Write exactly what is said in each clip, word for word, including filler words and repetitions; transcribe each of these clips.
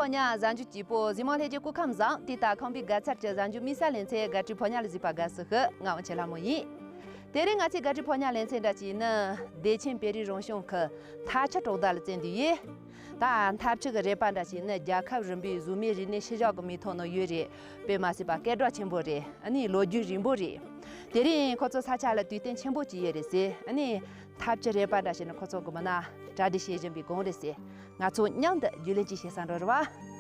ཕོ་ཉ་གཟའ་མཇུག་སྐྱིད་པོ། གཟིགས་མོ་ལྷན་རྒྱས་སྐུ་ཁམས་བཟང་། དེ་ལྟར་ཁམས་པའི་དགའ་ཚལ་གྱི་གཟའ་མཇུག་མི་ས་ལེ་ཚན་དགའ་སྤྲོའི་ཕོ་ཉ་ལ་གཟིགས་པ་དགའ་བསུ་ཞུ། ང་དབང་ཆེན་ལྷ་མོ་ཡིན། དེ་རིང་ང་ཚོའི་དགའ་སྤྲོའི་ཕོ་ཉ་ལེ་ཚན་འདྲ་ཅིག་ནི་བདེ་ཆེན་བོད་རིགས་རང་སྐྱོང་ཁུལ་མཐར་ཕྱིན་གྲོང་རྡལ་ལ་བཙལ་འདུག་ཡེ། ད་མཐར་ཕྱིན་གྱི་རེད་པ་འདྲ་ཅིག་ནི་རྒྱལ་ཁབ་རིམ་པའི་གཟུགས་མེད་རིག་གནས་ཤུལ་བཞག་གི་མིག་མཐོང་ནང་ཡོད་རེད། དཔེ་མ་སྲིད་པ་སྐད་གྲགས་ཆེན་པོ་རེད། ཨ་ནི་ལོ་རྒྱུས་རིང་པོ་རེད། དེ་རིང་ཁོ་ཚོ་ས་ཆ་ལ་དུས་སྟོན་ཆེན་པོ་ཅིག་ཡོད་རེད་ཟེར། ཨ་ནི་ཐབས་ཇུས་རེ་བ་འདྲ་བྱས་ནས་ཁོ་ཚོ་གི་མི་སྣ་གྲ་སྒྲིག་བྱེད་བཞིན་པའི་སྒང་རེད་ཟེར། ང་ཚོ་མཉམ་དུ་རྒྱུས་ལོན་ཅིག་བྱེད་ས་འགྲོ་རེད་བ།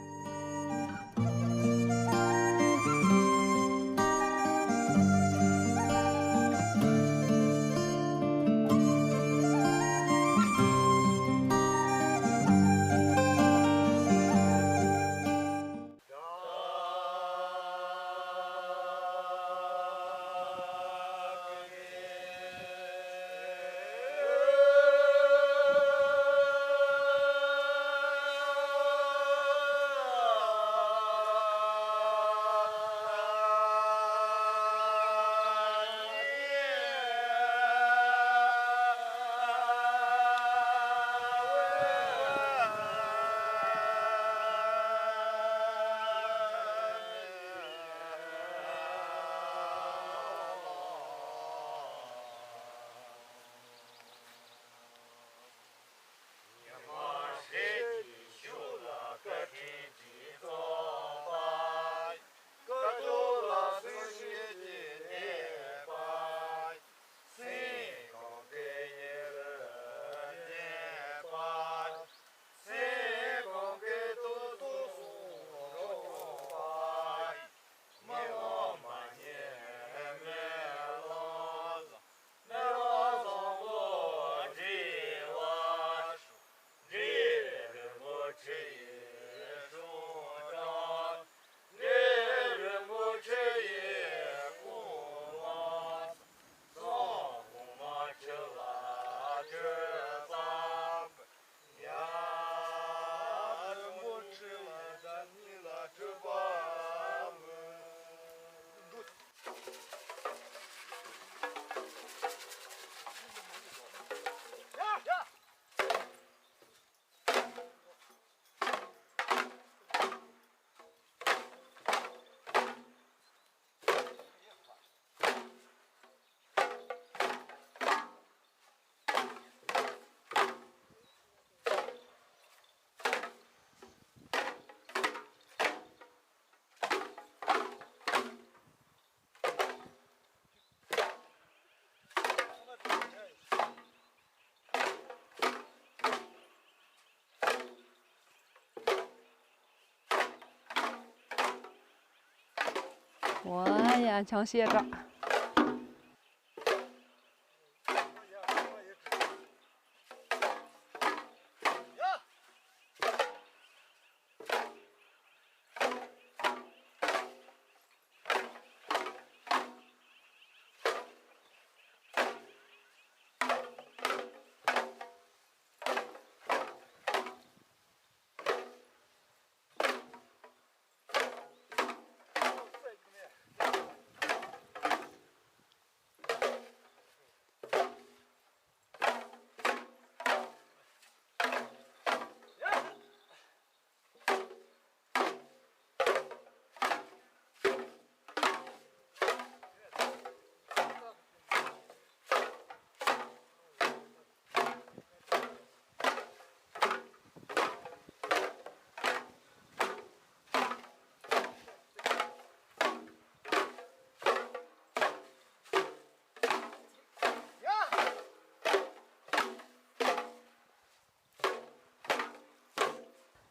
ཝ་ཡ་ཆང་ཤེས་ར།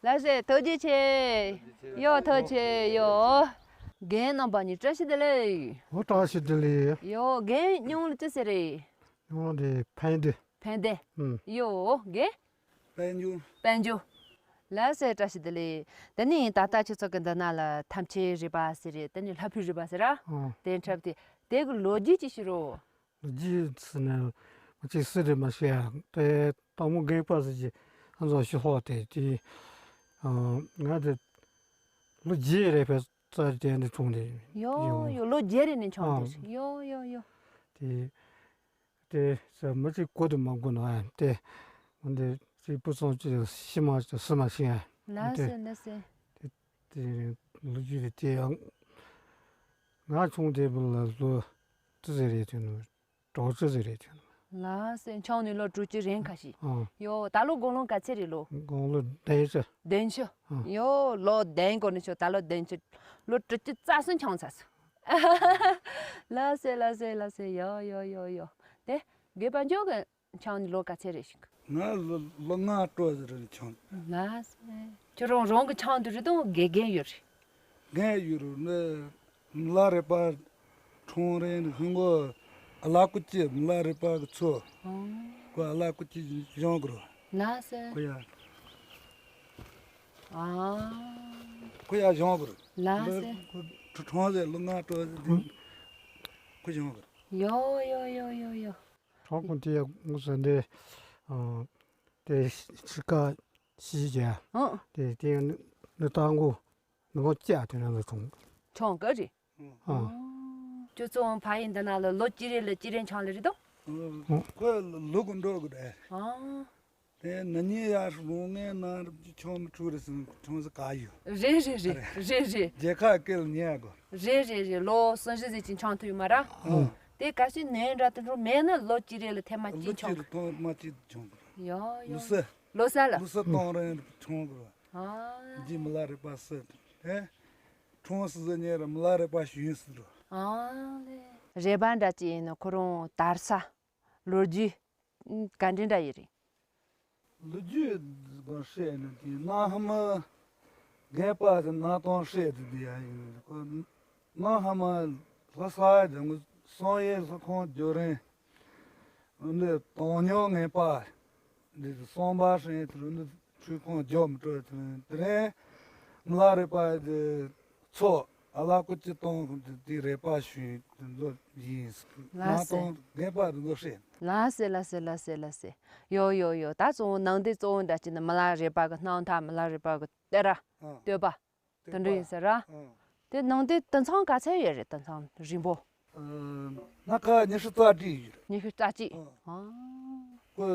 ལགས་སེ། ཐུགས་རྗེ་ཆེ། ཡོ། ཐུགས་རྗེ་ཆེ། ཡོ། རྒན་རྣམ་པ་གཉིས་བཀྲ་ཤིས་བདེ་ལེགས། འོ། བཀྲ་ཤིས་བདེ་ལེགས། ཡོ། རྒན་མྱིང་ལ་ཅི་ཟེར་རེད། མྱིང་ལ་ཕན་བདེ། ཕན་བདེ། ཨུམ། ཡོ། རྒན། དཔལ་འབྱོར། དཔལ་འབྱོར། ལགས་སེ། བཀྲ་ཤིས་བདེ་ལེགས། དེ་ནས་ད་ལྟ་ཁྱེད་ཚོ་གི་འདི་ན་ལ་ཐམས་ཅད་རེད་པ་ཟེར་རེད། དེ་ནས་ལྷ་ཕུད་རེད་པ་ཟེར་ར། ཨོ། དེ་འཁྲབ་དེ། དེ་གི་ལོ་རྒྱུས་ཅིག་ཤོད་རོགས། ལོ་རྒྱུས་ཟེར་ན་ང་ཅིག་སུ་རེད་མ་ཤེས་ཡ། དེ་སྟག་མོ་རྒན་པ་ཟེར་གྱི་ཨ་ཚོ་ཤི་ཧོ་དེ་དེ། ཨ། ང་དེ་ལོ་རྒྱུས་རེད་པས། རྩ་དེ་ནས་བྱུང་ནས། ཡོ་ཡོ། ལོ་བརྒྱད་རེ་ནས་བྱུང་། ཨ། དེ་ཡོ་ཡོ་ཡོ། དེ་དེ་ཟེར་མི་ཅིག་གོ་དུ་མ་གོ་ན་ཡ། དེ་འོན་ཏེ་ཅིག་བུ་ཚང་ཅིག་ཤི་མ་ཤི་མ་ཤི་ཡ། ལགས་སེ། ལགས་སེ། དེ་ལོ་རྒྱུས་དེ་དེ་ཡང་ང་ཆུང་དེ་བུ་ལ་ལོ་ཙི་ཙི་རེད་དུས་ནོ། གྲོགས་ཙི་ཙི་རེད་དུས་ནོ། ལ་སེ་མཆོང་ནི་ལོ་དྲུག་ཅུ་རེད་ཁ་ཤི། ཨ། ཡོ་ད་ལོ་དགུང་ལོ་ག་ཚད་རེད་ལོ། དགུང་ལོ་བདུན་ཅུ། བདུན་ཅུ། ཨ། ཡོ་ལོ་བདུན་གོ་ནི་ཆོ་ད་ལོ་བདུན་ཅུ། ལོ་དྲུག་ཅུ་རྩ་གསུམ་མཆོང་ཚར་སོང་། ལ་སེ་ལ་སེ་ལ་སེ་ཡོ་ཡོ་ཡོ་ཡོ། དེ་དགེ་བ་འཇོག་གི་མཆོང་ནི་ལོ་ག་ཚད་རེད་ཤི། ང་ལོ་ལོ་ལྔ་སྤྲོ་ཟེར་རེད་མཆོང་། ལ་སེ། ཁྱོད་རང་རང་གི་མཆོང་དུ་རེད་དང་དགེ་རྒན་ཡོད་རེད། རྒན་ཡོད་རེད་ནི། མི་ལ་རས་པ་ཁྲོང་རེན་ཧིན་གོ་ཨ་ལ་ཀུ་ཅི་མི་ལ་རས་པ་གི་ཚོ། ཨང་། ཁོ་ཨ་ལ་ཀུ་ཅི་གཞོང་གི་རོ། ལ་སེ། ཁོ་ཡ། ཨ། ཁོ་ཡ་གཞོང་གི་རོ། ལ་སེ། ཁོ་ཁྲོང་ཟེར་ལོ་ལྔ་སྤྲོ་ཟེར་དེ། ཁོ་གཞོང་གི་རོ། ཡོ་ཡོ་ཡོ་ཡོ་ཡོ། ཁྲོང་ཁོང་དེ་ཡ་ངོ་ས་འདི། ཨ། དེ་ཤི་ཀ་ཤི་ཀ་ཨང་། དེ་དེ་ནི་ནི་ཏང་གོ། ནི་གོ་ཅག་དེ་ན་ལ་ཁྲོང་། ཁྲོང་ག་རེད། ཨ། ཨ། ཁྱོད་ཚོ་ཕ་ཡིན་འདི་ན་ལ་ལོ་གཅིག་རེ་ལ་གཅིག་རེ་མཆོང་ལེ་རེད་དོ། ཁོས་ལུག་འགྲོ་གི་རེད། ཨ། དེ་ན་ཉིན་ཡར་རུང་ངའི་ནང་རུ་ཅི་ཆུང་མི་ཆུང་རེད་ཟིན་ཆུང་ཟིན་ག་ཡོད། རེད་རེད་རེད་རེད་རེད། རྒྱལ་ཁ་སྐད་ཉན་དགོས། རེད་རེད་རེད། ལོ་སུམ་ཅུ་ཟིན་ཅིང་ཆུང་ཐུབ་ཡོད་མ་ར། ཨ། དེ་ག་ཤི་ནས་འདྲ་དུ་འགྲོ་མེད་ན་ལོ་གཅིག་རེ་ལ་ཐེངས་མ་གཅིག་ལོ་ཆུང་གཅིག་རེ་ཐོང་མ་གཅིག་ཆུང་གི་རེད། ཡོ་ཡོ། ལུག་སེ། ལོ་ས་ལ། ལུག་སེ་གཏོང་རན་ཆུང་གི་རེད། ཨ། འདི་མི་ལ་རེ་པ་སེ་དེ། ཁྲོང་སི་ཟི་ཉེ་ར་མི་ལ་རེ་པ་ཞུན་སི་རོ། ཨ་ལེ། རེ་པ་འདྲ་ཅི་ཡིན་ན་ཁོ་རང་དར་ས། ལོ་རྒྱུས། ག་འདྲ་འདྲ་ཡི་རེད། ལོ་རྒྱུས་དགོན་བཤད་ནི་དེ་གནའ་ཧ་མ་རྒན་པ་དེ་གནའ་སྟོང་བཤད་དེ་དེ་ཡ་ཡིན་ཁོ། གནའ་ཧ་མ་ལྷ་ས་དེ་ངོ་སོང་ཡེ་ལྷ་ཁང་རྒྱུ་རིན་འདི་དོང་ཉོ་ངན་པ་འདི་སོང་པ་ཧྲེང་དེ་འདི་ཆུ་ཁང་རྒྱུ་མི་སྤྲོད་དེ་དེ་རིང་མི་ལ་རེ་པ་དེ། ཚོ། ཨ་ལ་ཀུ་ཅི་གཏོང་དེ་རེ་པ་ཞུ་དེ་ཚོ་ཡིན། ལ་སེ། ང་གཏོང་རྒན་པ་དེ་ཚོ་བཤད། ལ་སེ་ལ་སེ་ལ་སེ་ལ་སེ། ཡོ་ཡོ་ཡོ། ད་གཙོ་བོ་ནང་དེ་གཙོ་བོ་འདྲ་ཅི་ན་མི་ལ་རེ་པ་གི་སྣང་མཐའ་མི་ལ་རེ་པ་གི་ལྟེ་ར། ཨ། བསྟོད་པ། བསྟོད་པ། དེ་འདྲ་ཡིན་ཟེར་ར། ཨ། དེ་ནང་དེ་དུད་ཚང་ག་ཚད་ཡོད་རེད་དུད་ཚང་རིང་པོ། ཨ། སྣ་ཁ་ཉི་ཤུ་རྩ་གཅིག་ཡོད་རེད། ཉི་ཤུ་རྩ་གཅིག་ཨ། ཨ། ཁོ།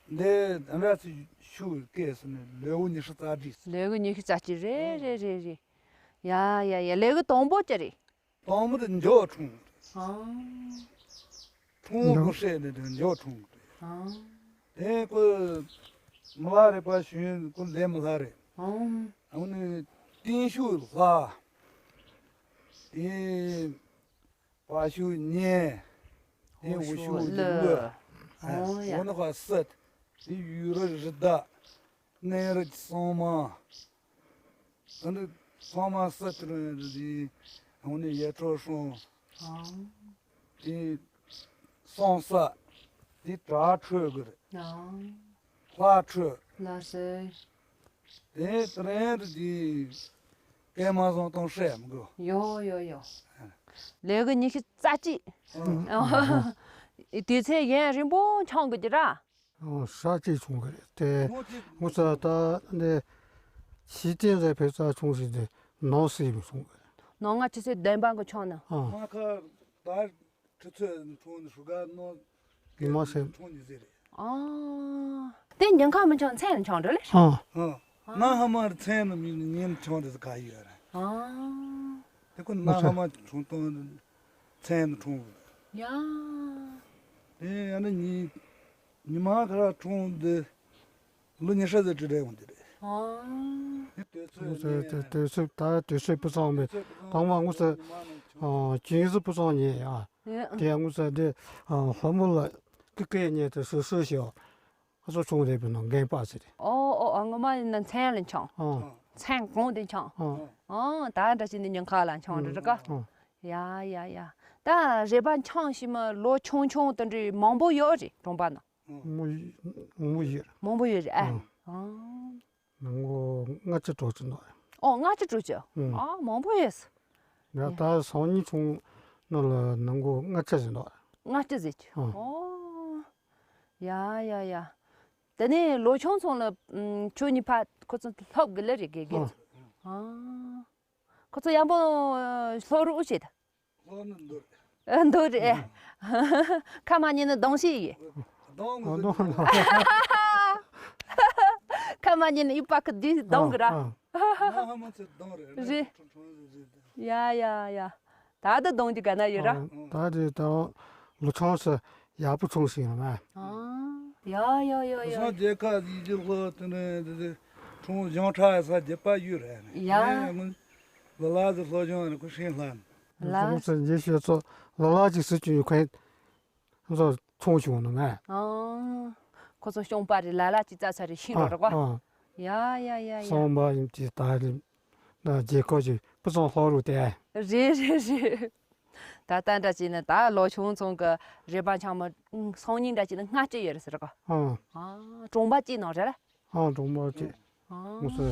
འདི་འདྲ་ཚོ་ཤུགས་སྐད་སོང་ནས་ལེའུ་ཉི་ཤུ་རྩ་གཅིག་ལེའུ་ཉི་ཤུ་རྩ་གཅིག་རེད་རེད་རེད་རེད། ཡ་ཡ་ཡ། ལེའུ་དང་པོ་ཅི་རེད། དང་པོ་དེ་འཇོ་ཁྲུང་། ཨང་། ཁྲུང་འཇོ་ཁོ་བཤད་ནས་དེ་འཇོ་ཁྲུང་རེད། ཨང་། དེ་ཁོ་མི་ལ་རེ་པ་ཞུ་ཁོ་ལས་མི་ལ་རེད། ཨང་། ཨང་ནི་ཏིན་ཤུ་ལྷ། དེ། པ་ཤུ་ཉེ། དེ་འོ་ཤུ་ལུ། ཨོ་ཡ། འོ་ན་ཁ་སད། དེ་ཡུ་ར་རི་ད། གནས་རི་གི་སོང་མ། ད་ནི་སོང་མ་སད་དེ་རུ་དེ། འོ་ནི་ཡེ་ཁྲོ་སོང་། ཨང་། དེ་སོང་ས། དེ་དྲ་ཁྲོད་གི་རེད། ཨང་། ལྷ་ཁྲོད། ལ་སེ། དེ་དེ་རིང་དུ་དེ་སྐད་མ་བཟང་གཏོང་སྲས་མི་དགོས། ཡོ་ཡོ་ཡོ། ལས་གི་ཉི་ཤུ་རྩ་གཅིག་ཨ། དུས་ཚོད་ཡུན་རིང་པོ་འཆང་དགོས་ཀྱི་ར། ཨ། ས་གཅིག་བྱུང་གི་རེད་དེ། ངོ་གཅིག་ངོ་ས་ད་འདི་ཕྱི་རྟེན་ཟེར་ཕེབས་ས་བྱུང་ཟིན་ཏེ་ནང་སྲིད་མི་བྱུང་གི་རེད། ནང་ང་ཆུ་ཚོད་བདུན་པ་གི་འཆང་ནི། ཨ། ང་ཁ་ད། ཁྲི་ཚོད་ཁྲོང་ནི་ཧྲུ་ག་ནོ། མ་སེམས། ཁྲོང་ནི་ཟེར་རེད། ཨ། དེ་ཉིན་ཁ་མི་འཆང་མཚན་ལ་འཆང་འགྲོ་ལེ། ཨ། ཨ། ན་ཧ་མ་རི་མཚན་ནི་མི་ཉིན་འཆང་དེ་ག་ཡོད་རེད། ཨ། དེ་ཁོ་ན་ཧ་མ་ཁྲོང་གཏོང་མཚན་ནི་ཁྲོང་། ཡ། དེ་ཡང་ན་ཉི་ཉི་མ་ཁ་ཁྲོང་དེ། ལོ་ཉི་ཤུ་ཙམ་བྲིས་རེད་འོང་དེ་རེད། ཨང་། དེ་དུས་ཚོད་ངོ་ཚ་དེ་དུས་ཚོད་ད་དུས་ཚོད་སྤུ་ཚང་མེད། དང་མ་ངོ་ཚ་ཅིང་ཟི་སྤུ་ཚང་ཉེ་ཡ། དེ་ཡང་ངོ་ཚ་དེ་ཧ་མོ་ལ་ཀི་ཀེ་ཉེ་དུ་སུ་སུ་ཞིག་ཨ་སོ་ཆུང་རེད་པའི་ནང་རྒན་པ་ཟེར་རེད། ཨོ་ཨོ་ཨ་ངོ་མ་ཡིན་ན་མཚན་ལ་འཆང་། ཨང་། མཚན་གོང་དེ་འཆང་། ཨང་། ཨང་ད་འདྲ་ཞིག་ནི་ཉིན་ཁ་ལ་འཆང་རེད་ཀ་ཨང་། ཡ་ཡ་ཡ། ད་རེ་པ་འཆང་ཞིག་མ་ལོ་ཆུང་ཆུང་དུ་འདྲི་མང་པོ་ཡོད་རེད་གྲོང་པ་ན། མོ་ཡི་མོ་ཡི་རེད། མང་པོ་ཡོད་རེད་ཨ། ཨང་། ཨང་། ནང་ལོ་ལྔ་བཅུ་དྲུག་ཅུ་འདུག་ཨོ་ལྔ་བཅུ་དྲུག་ཅུ། ཨང་། ཨ་མང་པོ་ཡོད། ཡ་ད་སང་ཉིན་ཆུང་ནང་ལ་ནང་ལོ་ལྔ་བཅུ་ཟིན་འདུག་ལྔ་བཅུ་ཟིན་ཅུ། ཨང་། ཨོ། ཡ་ཡ་ཡ། དེ་ནས་ལོ་ཆུང་ཚང་ལ་ཁྱོད་གཉིས་ཕ་ཁོ་ཚོ་སློབ་གི་ལེ་རེད་དགེ་རྒན་ཚོ། ཨང་། ཁོ་ཚོ་ཡང་པོ་སློབ་རུ་ཨུ་བྱེད་ད། ལོ་ནི་འདུག་ཨ། འདུག་རེད། ཁ་མ་ཉན་ན་གདོང་ཤེས་ཡིན། གདོང་གི་གདོང་། ཁ་མ་ཉན་ན་ཡུ་པ་ཁ་དུས་གདོང་གི་ར། ཨ། ང་ཧ་མ་ཚེ་གདོང་རེད། རེད། ཁྲུང་ཁྲུང་རེད་རེད། ཡ་ཡ་ཡ། ད་ད་གདོང་གི་ག་ན་ཡོད་ར། ཨ། ད་དེ་ད་ལོ་ཆུང་སུ་ཡག་པོ་ཆུང་ཞིག་ཡོད་མ། ཨ། ཡ་ཡ་ཡ་ཡ། སང་རྒྱལ་ཁ་ཡིད་ཀྱི་ལྷོ་དེ་ནས་དེ་དེ་ཁྲུང་སྦྱོང་ཁྲ་ས་རྒྱལ་པ་ཡོད་རེད། ཡ། ཡ་ཡ་ངུ་ལ་ལ་ཟེར་ལྷོ་སྦྱོང་ནས་ཁུ་ཤིང་ལྷ། ལ། ཁོང་ཚོ་རྗེས་ཤོད་ཚོ་ལ་ལ་ཅིག་སུ་བྱུང་ཡོད་ཁན། ཁོ་ཚོ་ཆུང་ཆུང་ནོ་མེད། ཨང་། ཁོ་ཚོ་གཤོང་པ་རེད། ལ་ལ་ཅི་རྩ་ཚ་རེད་ཤིང་རོ་རེད་གོ། ཨ། ཡ་ཡ་ཡ་ཡ། སོང་པ་ཡིན་གྱི་ད་རེད། ན་རྒྱལ་ཁབ་ཀྱི་སྤུ་ཚང་ལྷོ་རུ་དེ། རེད་རེད་རེད། ད་ལྟ་འདྲ་བྱས་ན་ད་ལོ་ཆུང་ཚང་གི་རེ་བ་ཆང་མ་སང་ཉིན་འདྲ་བྱས་ན་ལྔ་བཅུ་ཡོད་རེད་ཟེར་གོ། ཨ། ཨ། གྲོང་པ་གཅིག་ནང་རེད། ཨ། གྲོང་པ་གཅིག་ཨ། མུ་སི།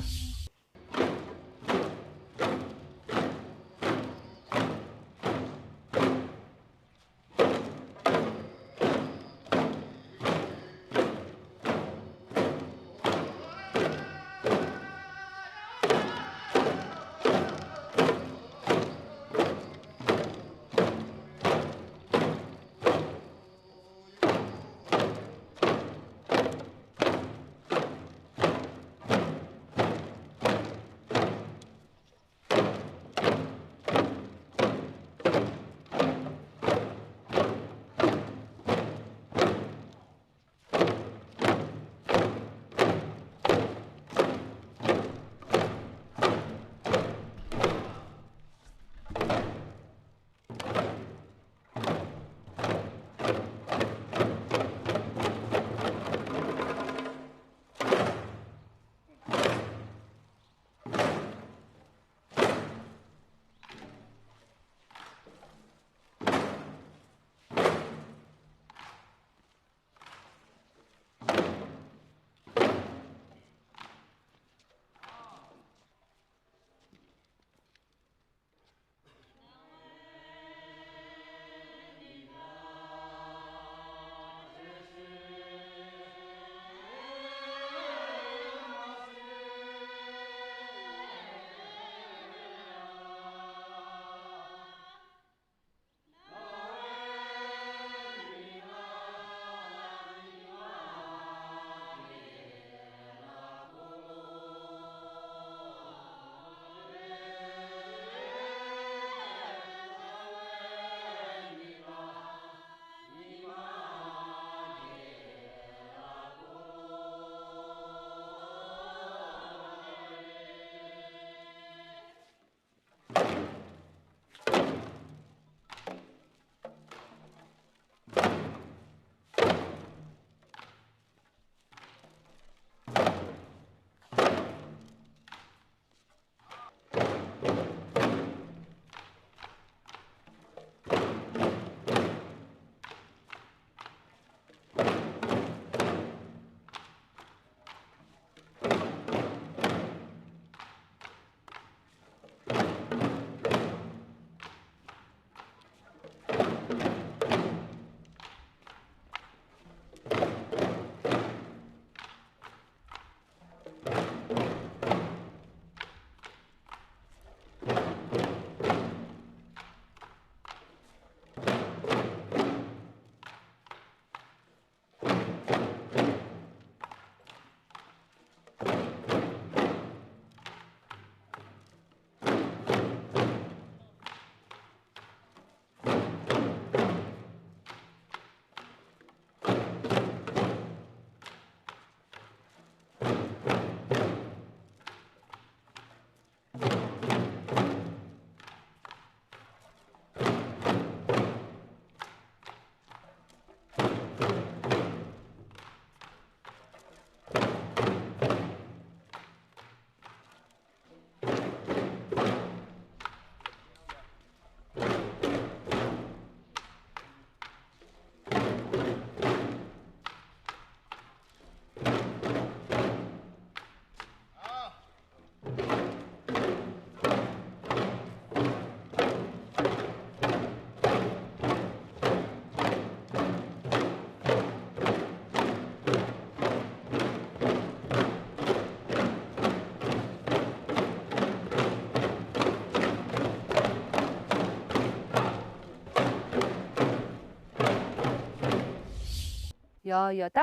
ཡ་ཡ་ད།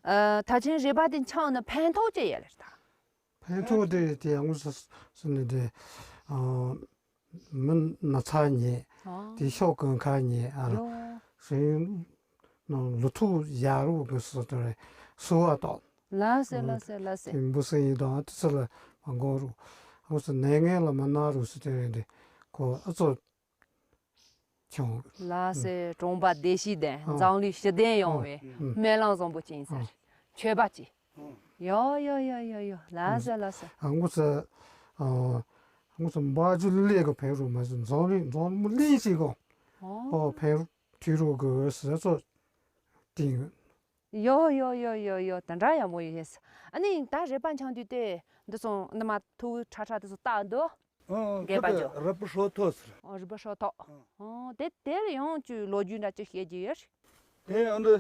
ཨ། ད་ཆེན་རེ་བ་དེ་འཆང་ན་ཕན་ཐོགས་ཅི་ཡ་ལེར་ད། ཕན་ཐོགས་དེ་དེ་ཡང་ངོ་ས་ནས་དེ་ཨ་མི་ན་ཚ་ཉེ་ཨ་དེ་ཤོག་གང་ཁ་ཉེ་ཨ་ཡོ་སེ་ནང་ལུ་ཐུག་ཡག་རུ་གི་སུ་དེ་རེད་སུ་བ་དོག་ལ་སེ་ལ་སེ་ལ་སེ། དེ་འབུ་སེ་ཡིན་དང་ཨ་དེ་ཚོ་ལ་མ་འགོར་རུ་ཨ་སུ་ནད་ངན་ལ་མ་ན་རུ་སུ་དེ་རེད་དེ་ཁོ་ཨ་ཚོ། ཆུང་། ལ་སེ་གྲོང་པ་བདེ་སྐྱིད་ལྡན་ཨ། འཛམ་གླིང་ཞི་བདེ་ཡོང་བའི་ཨ། སྨོན་ལམ་བཟང་པོ་ཅིག་ཡིན་ཟེར། ཨ། མཆོད་པ་ཅིག་ཨ། ཡོ་ཡོ་ཡོ་ཡོ་ཡོ་ལ་སེ་ལ་སེ། ཨ་ངོ་ཚ་ཨ་ངོ་ཚ་འབའ་ཇུ་ལེ་གི་ཕན་རུ་མ་ཟིན་འཛམ་གླིང་འཛམ་གླིང་ཞིག་གོ་ཨོ་ཨོ་ཕན་རུ་ཐུ་རུ་གི་ཟེར་ཚོ་ཏིང་། ཡོ་ཡོ་ཡོ་ཡོ་ཡོ་དེ་འདྲ་ཡག་མོ་ཡོད་ཡིན། ཨ་ནི་ད་རེ་པ་འཆང་དུས་དེ་འདི་སོང་ནི་མ་ཐུག་ཁྲ་ཁྲ་དེ་ཚོ་བཏགས་འདུག་ཨ་རྒས་པ་ཁོ་ཇོ། དེ་རི་པོ་ཧྲོ་ཐོ་ཟེར། ཨོ་རི་པོ་ཧྲོ་ཐོ། ཨ། ཨོ་དེ་དེ་ལ་ཡང་ཅིག་ལོ་རྒྱུས་འདྲ་ཅིག་བཤད་ཀྱི་ཡོད། དེ་ཨ་འདི་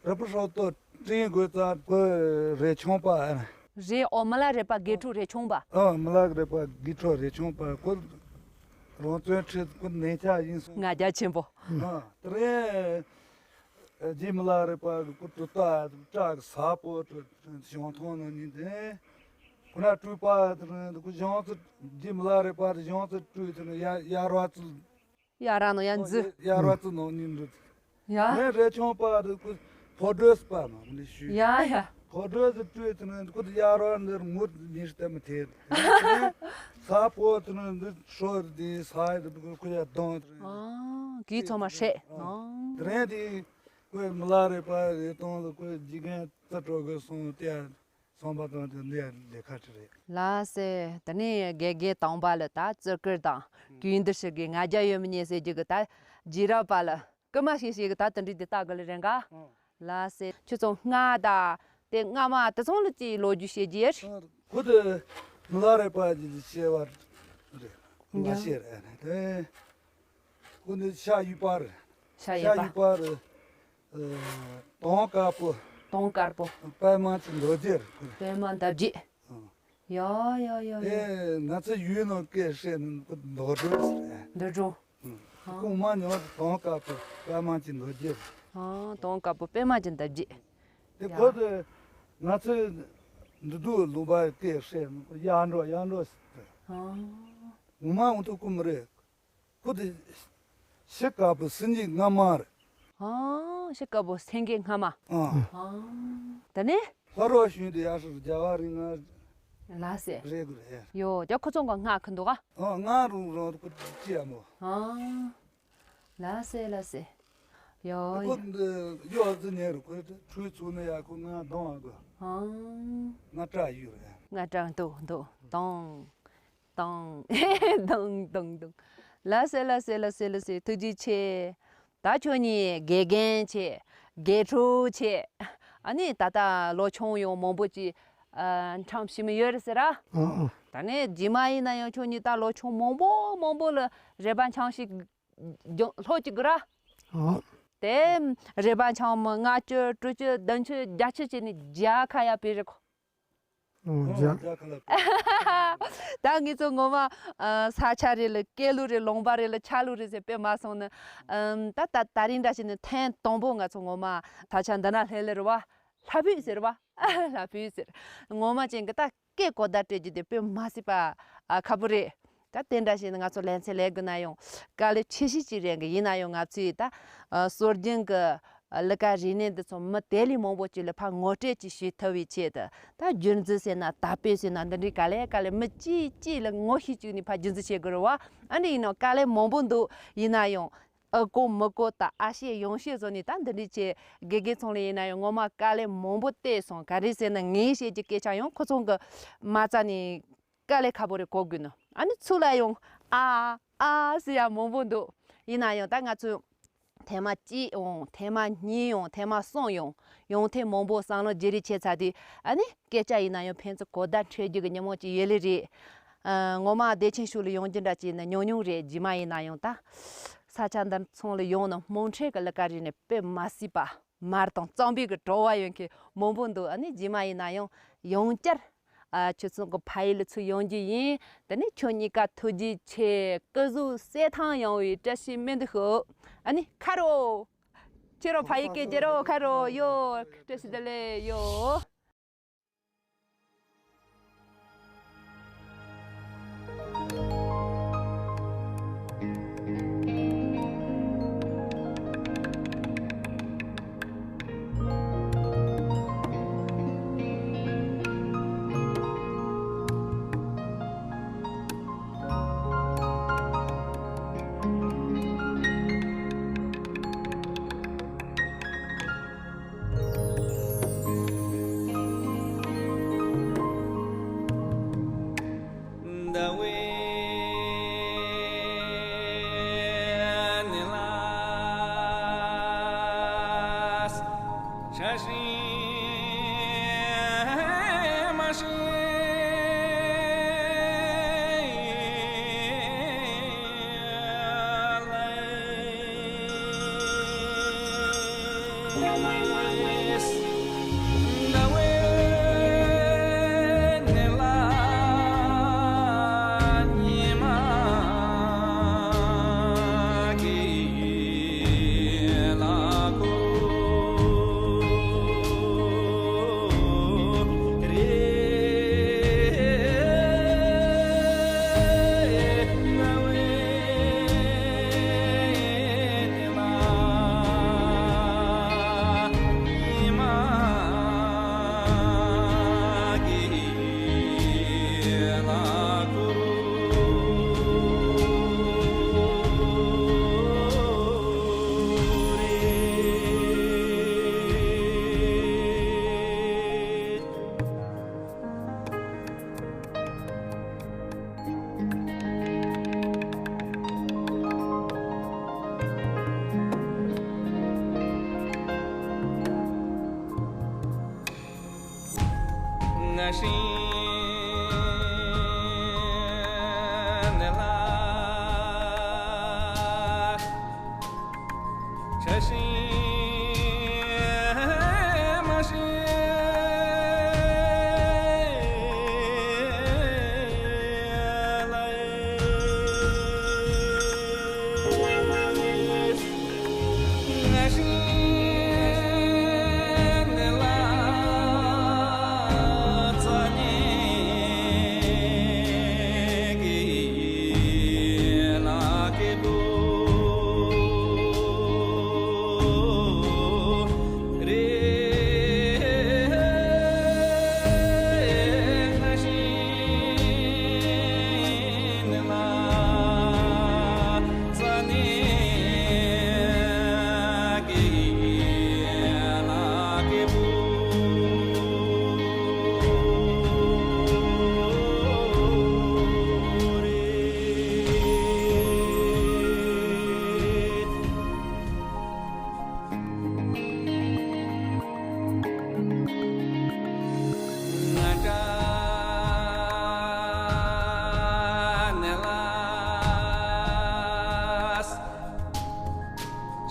རི་པོ་ཧྲོ་ཐོ་སྤྲིན་དགོས་ཙང་ཁོ་རས་ཆུང་པ་ཨ། རས་ཨོ་མི་ལ་རས་པ་དགེ་ཕྲུག་རས་ཆུང་པ། ཨ་མི་ལ་རས་པ་དགེ་ཕྲུག་རས་ཆུང་པ་ཁོ་རང་བཙན་ཁྲིད་ཁོ་ནས་ཆ་ཡིན་སོང་། ང་རྒྱལ་ཆེན་པོ། ཨ་དེ་རེད། རྗེ་མི་ལ་རས་པ་གི་སྐུ་དྲུང་ད་བྲག་གི་ས་པོ་དྲུང་ཞང་ཐང་ན་ཉིན་དེ། ཁོ་ན་སྤྲུལ་པ་དེ་རིང་ཁོ་ཞང་ཚུ་རྗེ་མི་ལ་རས་པ་དེ་ཞང་ཚུ་སྤྲུལ་དེ་ནི་ཡ་ཡ་ར་ཚུ། ཡ་ར་ནོ་ཡ་འཛི། ཡ་ར་ཚུ་ནང་ཉིན་འདུག་ཡ། ངས་རས་ཆུང་པ་དེ་ཁོ་ཕོ་བྲོས་པ་མ་ཁོ་ནི་ཞུས། ཡ་ཡ། ཕོ་བྲོས་དེ་སྤྲུལ་དེ་ནི་ཁོ་དེ་ཡ་ར་འདིར་ངུ་མི་སྟེ་མི་ཐེ། ས་པོ་དེ་ནི་འདི་ཧྲོ་དེ་ས་ཡ་དེ་ཁོ་ཡ་གདོང་དེ་རིང་། ཨ་གི་ཚོ་མ་ཧྲེ། ཨ། དེ་རིང་དེ། ཁོས་མི་ལ་རས་པ་རེ་སྟོང་ལ་ཁོས་འཇིག་རྟེན་རྩི་སྤྲོ་གི་སོང་སྟེ་སོང་པ་དང་དེ་འདི་ལས་ཁ་ཁྲི་རེད། ལ་སེ་དེ་ནས་དགེ་རྒན་དང་པ་ལ་ད་བརྩི་བཀུར་དང་གུས་འདུད་ཞིག་གི་ང་རྒྱལ་ཡོད་མི་ཉན་ཟེར་རྒྱུ་གི་ད་རྗེས་རབས་པ་ལ་སྐུལ་མ་ཞིག་ཞིག་གི་ད་དེ་འདྲའི་དེ་ལྟ་གི་ལ་རེད་འགའ། ལ་སེ་ཁྱོད་ཚོ་སྔ་ད་དེ་སྔ་མ་དེ་ཚོང་ལ་ཅིག་ལོ་རྒྱུས་བཤད་རྒྱུ་ཡོད། ཁོ་དེ་མི་ལ་རས་པ་ཅིག་བྱས་པ་རེད། ལ་སེ་རེད་དེ། ཁོ་ནི་ཤ་ཡུ་པ་རེད། ཤ་ཡུ་པ། ཤ་ཡུ་པ་རེད། དོང་དཀར་པོ། དོང་དཀར་པོ། པད་མ་གི་མདོ་རྒྱུད་རེད། པད་མ་འདབ་རྒྱུད། ཨང་། ཡ་ཡ་ཡ་ཡ། ཨེ་ང་ཚོ་ཡུལ་ནང་སྐད་བཤད་ན་མདོ་སྒྲོན་ཟེར། མདོ་སྒྲོན། ཨང་། ཨང་། ཁོང་མ་ཉོ་དོང་དཀར་པོ་པད་མ་གི་མདོ་རྒྱུད་རེད། ཨང་། དོང་དཀར་པོ་པད་མ་གི་འདབ་རྒྱུད། དེ་ཡ། ཁོ་དེ་ང་ཚོའི་འདི་དུ་ལུང་པ་སྐད་བཤད་ན་ཡར་འགྲོ་ཡར་འགྲོ་ཟེར། ཨང་། ངོ་མ་འུ་ཐུག་ཀུ་མི་རེད། ཁོ་དེ་ཤི་དཀར་པོ་སེང་གེ་རྔ་མ་རེད། ཨང་། ཤི་དཀར་པོ་སེང་གེ་རྔ་མ། ཨང་། ཨང་། ད་ནི། ལྷ་རོགས་ཞུས་ཏེ་ཡར་སོང་རྒྱ་གར་རིགས་ལྔ་ལ་སེ། རེད་དགོས་རེད། ཡོ་རྒྱ་ཁོ་ཚོ་ག་སྔགས་ཁུ་འདུག་ག་ཨང་། ང་རུང་རང་ཁོ་ཅི་ཡ་མོ། ཨང་། ལ་སེ་ལ་སེ། ཡོ་ཁོ་ཡོ། འདི་ཡོ་ཟི་ཉེ་རུ་ཁོ་ཁྲུས་ཚུགས་ནས་ཡ་ཁོ་ང་གདོང་ཨ་གོ་ཨང་། ང་སྐྲ་ཡོད་རེད། ང་སྐྲ་འདུག་འདུག་དང་། དང་། དང་དང་དང་། ལ་སེ་ལ་སེ་ལ་སེ་ལ་སེ་ཐུགས་རྗེ་ཆེ། ད་ཁྱོད་གཉིས་དགེ་རྒན་བྱས། དགེ་ཕྲུག་བྱས། ཨ་ནི་ད་ལྟ་ལོ་ཆུང་ཡང་མང་པོ་ཅིག་ཨ་འཁྲབ་ཤེས་མི་ཡོད་རེད་ཟེར་ར། ཨ་ཨ། ད་ནས་རྗེས་མ་ཡིན་ན་ཡང་ཁྱོད་གཉིས་ད་ལོ་ཆུང་མང་པོ་མང་པོ་ལ་རེ་བ་འཆང་ཞིག་ལྷོ་གཅིག་གི་ར། ཨ། དེ་རེ་བ་འཆང་མི་ལྔ་བཅུ་དྲུག་ཅུ་བདུན་ཅུ་བརྒྱད་ཅུ་བྱས་ནས་བརྒྱ་ཁ་ཡ་བེ་རེ་ཁོ། ཨོ་རྒྱ། ད་ངེད་ཚོ་ངོ་མ་ཨ་ས་ཆ་རེ་ལ་སྐད་ལུགས་རེ་ལུང་པ་རེ་ལ་ཆ་ལུགས་རེ་ཟེར་དཔེ་མ་སོང་ན་ཨམ་ད་ད་ད་རིང་འདྲ་བྱས་ན་ཐེངས་དང་པོ་ང་ཚོ་ངོ་མ་ས་ཆ་འདི་ན་སླེབས་ལེ་རེད་བ། ལྷ་བུས་ཟེར་བ། ལྷ་བུས་ཟེར། ངོ་མ་ཅན་གི་ད་སྐད་གོ་བརྡ་སྤྲད་རྒྱུ་དེ་དཔེ་མ་སྲིད་པ་ཨ་ཁག་པོ་རེད། ད་དེ་འདྲ་བྱས་ན་ང་ཚོ་ལེ་ཚན་ལས་དགོས་ན་ཡང་དཀའ་ལས་ཆེ་ཤོས་ཅིག་རེད་གི། ཡིན་ན་ཡང་ང་ཚོས་ད་ཨ་སྲོལ་རྒྱུན་གི་ཨ་གླུ་གར་རིག་གནས་འདི་ཚོ་མི་དེ་ལས་མང་པོ་ཅིག་ལ་ཕར་ངོ་སྤྲོད་ཅིག་བྱེད་ཐུབ་པའི་ཆེད་དུ་ད་སྒྱུར་འཛུགས་ཟེར་ན་དར་སྤེལ་ཟེར་ན་འདི་འདྲའི་ག་ལེ་ག་ལེ་མི་གཅིག་གཅིག་ལ་ངོ་ཤེས་བཅུག་ནས་ཕར་སྒྱུར་འཛུགས་བྱེད་དགོས་རེད་བ། ཨ་ནི་ཡིན་ནའང་དཀའ་ལས་མང་པོ་འདུག་ཡིན་ན་ཡང་ཨ་གོ་མི་གོ་དང་ཨ་ཤེས་ཡོང་ཤེས་བཟོ་ནས་ད་འདི་འདྲའི་ཆེད་དགེ་རྒན་ཚང་ལ་ཡིན་ན་ཡང་ངོ་མ་དཀའ་ལས་མང་པོ་བལྟས་སོང་། ག་རེ་ཟེར་ན་ངས་བཤད་རྒྱུ་སྐད་ཆ་ཡང་ཁོ་ཚང་གི་མ་རྩ་ནས་དཀའ་ལས་ཁག་པོ་རེད་གོ་དགོས་ནི། ཨ་ནི་ཚུར་ལ་ཡང་ཨ་ཨ་ཟེར་ཡ་མང་པོ་འདུག་ཡིན་ན་ཡང་ད་ང་ཚོས་ཐེངས་མ་གཅིག་ཡང་ཐེངས་མ་གཉིས་ཡང་ཐེངས་མ་གསུམ་ཡང་ཡང་ཐེངས་མང་པོ་བསམ་བློ་བརྗེ་རེས་བྱས་ཚར་དུས་ཨ་ནི་སྐད་ཆ་ཡིན་ན་ཡང་ཕན་ཚུན་གོ་བརྡ་འཕྲོད་རྒྱུ་གི་ཉིན་མོ་ཅིག་ཡོད་ལེ་རེད། ཨ་ངོ་མ་བདེ་ཆེན་ཕྱོགས་ལ་ཡོང་རྒྱུ་འདྲ་ཅིག་ཡིན་ན་ཉུང་ཉུང་རེད། རྗེས་མ་ཡིན་ན་ཡང་ད་ས་ཆ་འདི་ཚང་ལ་ཡོང་ན་དམངས་ཁྲོད་ཀྱི་གླུ་གར་རིག་གནས་དཔེ་མ་སྲིད་པ། མར་དང་གཙང་པའི་གི་བྲོ་བ་ཡོད་མཁན་མང་པོ་འདུག་ཨ་ནི་རྗེས་མ་ཡིན་ན་ཡང་ཡང་བསྐྱར་ཨ་ཁྱོད་ཚོ་གི་ཕ་ཡུལ་ལ་ཚུར་ཡོང་རྒྱུ་ཡིན། དེ་ནས་ཁྱོད་གཉིས་ཀ་ཐུགས་རྗེ་ཆེ། སྐུ་གཟུགས་གསལ་ཐང་ཡོང་བའི་བཀྲ་ཤིས་སྨོན་འདུན་ཞུ། ཨ་ནི་ཁ་རོ། ཁྱེད་རང་ཕ་ཡུལ་སྐད་རྒྱག་རོགས། ཁ་རོ་ཡོ། བཀྲ་ཤིས་བདེ་ལེགས་ཡོ།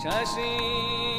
Chashin